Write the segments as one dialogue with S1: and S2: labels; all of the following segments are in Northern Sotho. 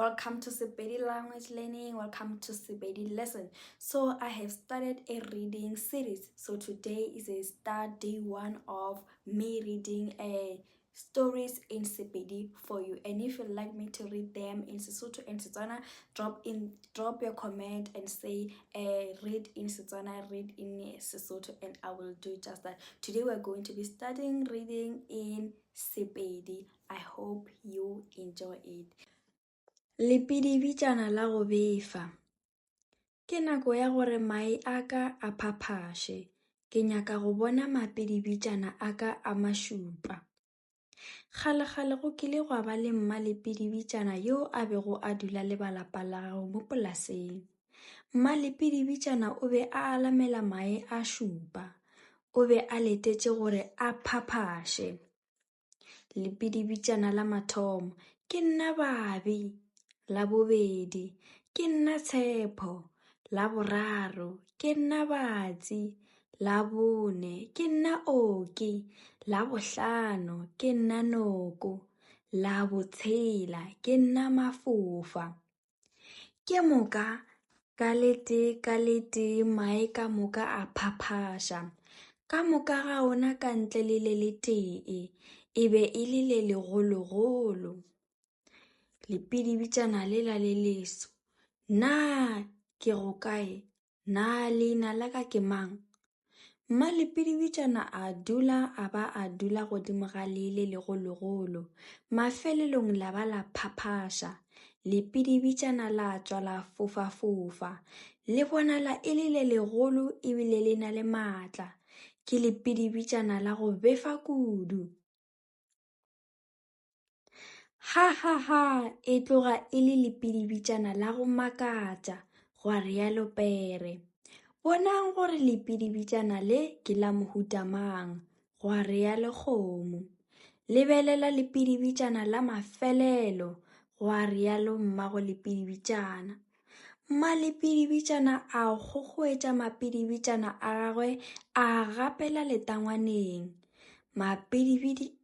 S1: Welcome to Sepedi Language Learning. Welcome to Sepedi Lesson. So I have started a reading series. So today is a start day one of me reading a stories in Sepedi for you. And if you'd like me to read them in Sesotho and Setswana, drop in drop your comment and say uh, read in Setswana, read in Sesotho, and I will do just that. Today we're going to be starting reading in Sepedi. I hope you enjoy it. Lepidibitšana la go befa. Ke nako ya gore mae a ka a phaphaše. Ke nyaka go bona mapidibitšana a ka a mašupa. Kgalekgale go kile gwa ba le mmalepidibitšana yo a bego a dula le ba lapa la gagwe mo polaseng. Mmalepidibitšana o be a alamela mae a šupa. O be a letetše gore a phaphaše. Lepidibitšana la mathomo, Ke nna Babi. La bobedi, Ke nna Tshepo. La boraro, Ke nna Batsi. La bone, Ke nna Oki. La bohlano, Ke nna Noko. La botshela, Ke nna Mafofa. Ke moka, ka le tee ka le tee mae ka moka a phaphaša. Ka moka ga ona ka ntle le le letee, e be e le le legologolo. Lepidibitšana lela le leso. Na ke go kae? Na leina la ka ke mang? Mmalepidibitšana a dula a ba a dula godimo ga lee le legologolo. Mafelelong la ba la phaphaša. Lepidibitšana la tšwa la fofafofa. Le bonala e le le legolo ebile le na le maatla. Ke lepidibitšana la go befa kudu. Ha ha ha, e tloga e le lepidibitšana la go makatša, gwa realo pere. Bonang gore lepidibitšana le ke la mohuta mang, gwa realo kgomo. Lebelela lepidibitšana la mafelelo, gwa realo mmago lepidibitšana. Mmalepidibitšana a kgokgoetša mapidibitšana a gagwe a a gapela letangwaneng. Mapidibidi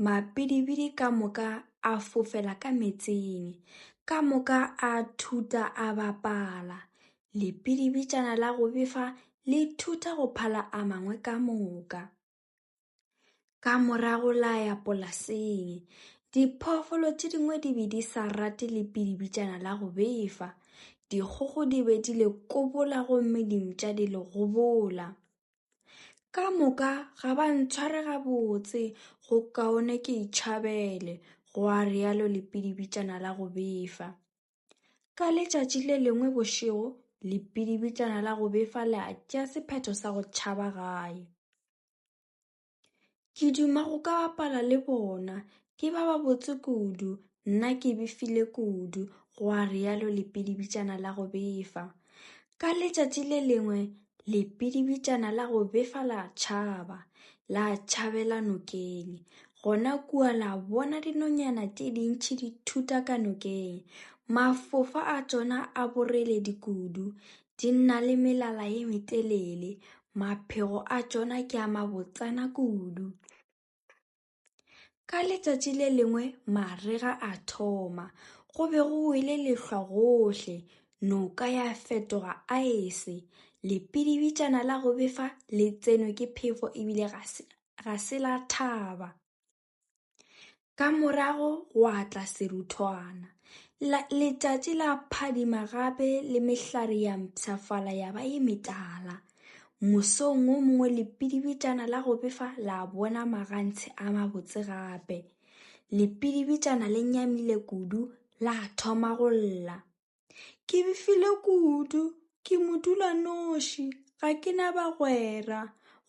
S1: Mapidibidi ka moka a fofela ka meetseng. Ka moka a thuta a bapala. Lepidibitšana la go befa le thuta go phala a mangwe ka moka. Ka morago la ya polaseng. Diphoofolo tše dingwe di be di sa rate lepidibitšana la go befa. Dikgogo di be di le kobola gomme dimpša di le gobola. Ka moka ga ba ntshware gabotse, go kaone ke itšhabele, gwa realo lepidibitšana la go befa. Ka letšatši le lengwe bošego, lepidibitšana la go befa la tšea sephetho sa go tšhaba gae. Ke duma go ka bapala le bona, ke ba babotse kudu, nna ke befile kudu, gwa realo lepidibitšana la go befa. Ka letšatši le lengwe, lepidibitšana la go befa la tšhaba, la tšhabela nokeng. Gona kua la bona dinonyana tše dintši di thuta ka nokeng. Mafofa a tšona a boreledi kudu, di na le melala ye metelele, Maphego a tšona ke a mabotsana kudu. Ka letšatši le lengwe marega a thoma. Go be go wele lehlwa gohle. Noka ya fetoga aese. Lepidibitšana la go befa le tsenwe ke phefo ebile ga se la thaba. Ka morago gwa tla seruthwana. La, letšatši la phadima gape le mehlare ya mpshafala ya ba ye metala. Mosong wo mongwe lepidibitšana la go befa la bona magantshe a mabotse gape. Lepidibitšana le nyamile kudu la thoma go lla. Ke befile kudu, ke modulanoši, ga ke na bagwera,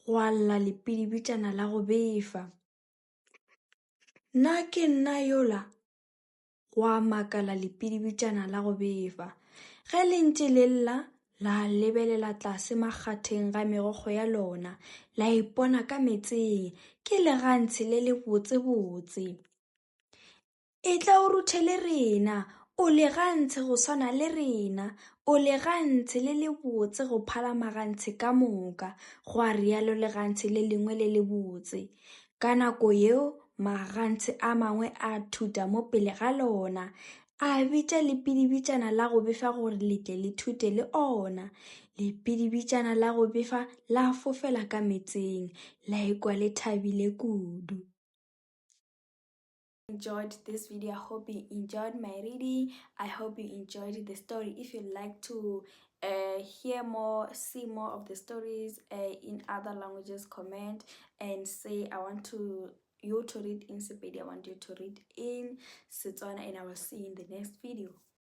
S1: gwa lla lepidibitšana la go befa. Na ke nna yola? Gwa makala lepidibitšana la go befa. Ge le ntše le lla, la lebelela tlase makgatheng ga megokgo ya lona, la ipona ka meetseng, ke legantshe le lebotsebotse. Etla o ruthe le rena, o legantshe go swana le rena, o legantshe le lebotse go phala magantshe ka moka, gwa realo legantshe le lengwe le lebotse. Ka nako yeo magantshe a mangwe a thuta mo pele ga lona, A bitša lepidibitšana la go befa gore le tle le thute le ona. Lepidibitšana la go befa la fofela ka meetseng, la ikwa le thabile kudu. Enjoyed this video. I hope you enjoyed my reading. I hope you enjoyed the story. If you'd like to hear more, see more of the stories in other languages, comment and say, "I want to you to read in Sepedi, I want you to read in Setswana," and I will see you in the next video.